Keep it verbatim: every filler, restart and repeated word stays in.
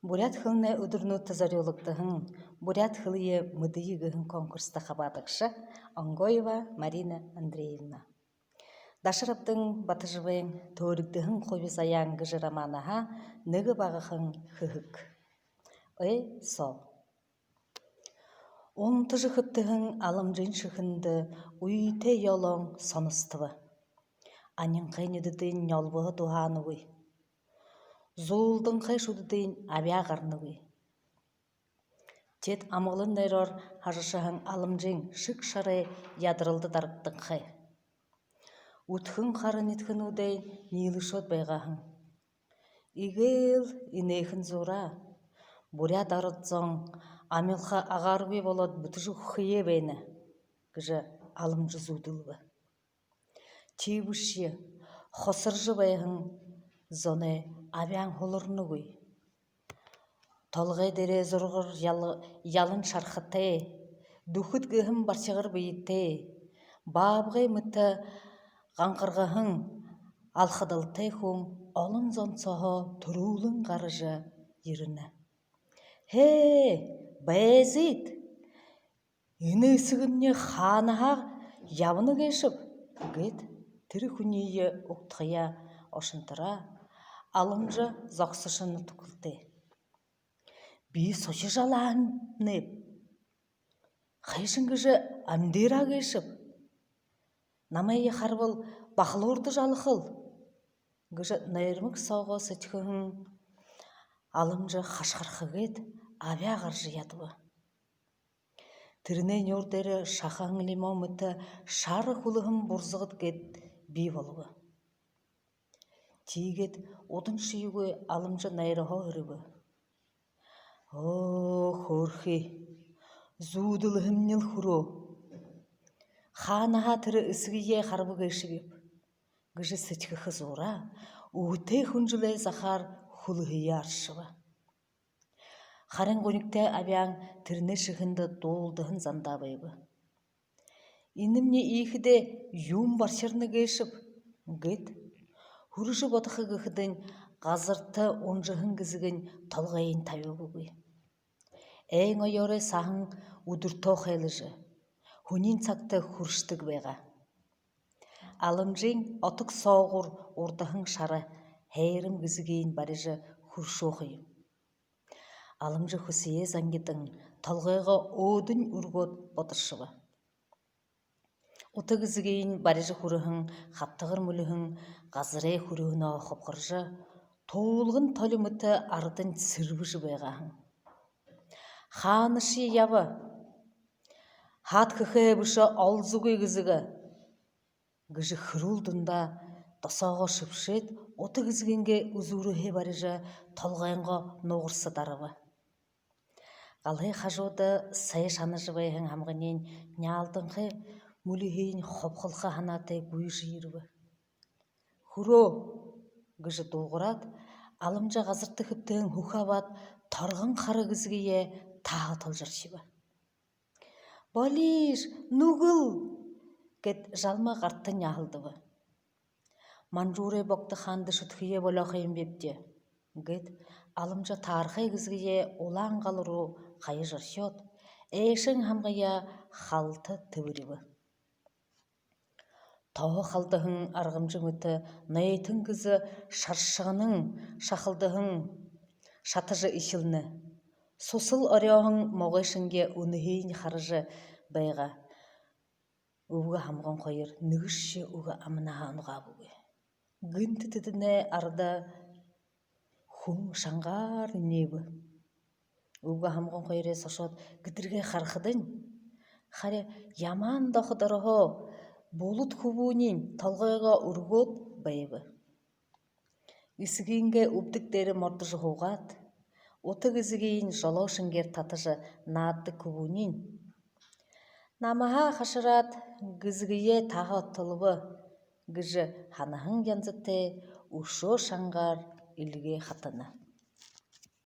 Буряад хэлэнэй үдэрнүүдтэ зорюулагдаһан «Буряад хэлые мэдэе» гэһэн конкурсто хабаадагша Онгоева Марина Андреевна. Дашарабдан Батожабайн «Төөригдэһэн хуби заяан» гэжэ романһаа нэгэ багахан хэһэг. Ой, соо. Унтажа хэбтэһэн Аламжын шэхэндэ уйтай ёолоон соностобо. Анинхай нюдэдынь нёлбоһо дуһаанагүй. Зуулданхай шүдэдынь абяа гаранагүй. Теэд амгалан нойроор хажашаһан Аламжын шэг шарай ядаралда дарагданхай. Үдхэн хара нидхэнүүдэй ниилэшөөд байгаа һэн. Эгээл энэхэн зуураа. Буряад арад зон амилха агааргүй болоод бүтэжэ үхэхэеэ байна гэжэ Аламжа зүүдэлбэ. Тиибэшье хосоржо байһан зоной абяан хуларнагүй. Толгой дээрээ зургар ял-, ялан шархатай, дүхэд гэһэн баршагар бэетэй, баабгай мэтэ гангаргаһан алхадалтай хүн олон зон сооһоо түрүүлэн гаража ерэнэ. «Хээ, байзыт! Энэ эсэгэмни хаанаһаа ябана гээшэб?» — гээд тэрэ хүниие угтахаяа ошонтороо, Аламжа зогсошоно түхэлтэй. «Би сохижо алаһан юм. Хайшан гэжэ амидыраа гээшэб? Намайе харабал, бахалуурдажа алахал», — гэжэ нойрмог соогоо сэдьхэһэн Аламжа хашхарха гээд абяа гаража ядаба. Тэрэнэй нюур дээрэ шахан лимон мэтэ шара хүлэһэн бурзагад гээд бии болобо. Тиигээд уданшьегүй Аламжа нойрһоо һэрибэ. «Оо, хөөрхы, зүүдэлһэмнил хүрөө. Хаанаһаа тэрэ эсэгэеэ хараба гээшэбиб?» — гэжэ сэдьхэхэ зуураа, үһэтэй хүнжэлэй захаар хүлэһые аршаба. Харин гунигтай абяан тэрэнэй шэхэндэ дуулдаһан зандаа байба. «Энэмни иихэдээ юун баршарна гээшэб?» — гээд хүрэжэ бодохо гэхэдэнь, газарта унжаһан гэзэгэнь толгойень табибагүй. Айн оёорой саһан үдэртөө хайлажа, һүниин сагта хүрэшэдэг байгаа. Аламжын отог соогуур урдаһан шара хайрам гэзэгыень барижа хүрэшөө ха юм. Аламжа хүсэеэ зангидан, толгойгоо өөдэнь үргөөд бодоршобо. Ута гэзэгыень барижа хүрэһэн хабтагар мүльһэн газарай хүрьһэнһөө хубхаржа, туулган толи мэтэ арадань сэрбэжэ байгаа һэн. «Хаанашье яба, хаад хэхээ бэшэ олзогүй гэзэгэ», — гэжэ хэрүүл дундаа досоогоо шэбшээд, ута гэзэгынгээ үзүүрһээ барижа, толгойнгоо нугарса дараба. Галай хажууда сай шанажа байһан һамганиинь няалданхай мүльһыень хубхалха һанаатай гүйжэ ерэбэ. «Хүрөө!» — гэжэ дуугараад, Аламжа газарта хэбтэһэн һүхэ абаад, торгон хара гэзэгые таһа толжо архиба. «Болииш, нүгэл!» — гээд жалма гартань аһалдаба. «Манжуурай богдо хаанда шүтэхэеэ болёо ха юмбибди», — гээд Аламжа таархай гэзэгые улаан гал руу хаяжа орхёод, эшэн һамгаяа халта тэбэрибэ. Тоһо халдаһан аргамжа мэтэ нойтон гэзэ шаршаганан шахалдаһан шатажа эхилнэ. Сусал орёоһон могой шэнги үнэһыень хаража байгаа. Үбгэ һамган хоёр нэгэшье үгэ аманһаа унагаабагүй. Гэнтэ тэдэнэй арада хүн шангаар энеэбэ. Үбгэ һамган хоёрые сошоод гэдэргээ харахадань, харин ямаан доходорһоо булад хүбүүниинь толгойгоо үргөөд байба. Эсэгынгээ үбдэг дээрэ мордожо һуугаад, ута гэзэгыень жолоо шэнгеэр татажа нааддаг хүбүүниинь: «Намһаа хашараад, гэзэгые таһа толобо», — гэжэ һанаһан янзатай үшөө шангаар эльгээ хатана.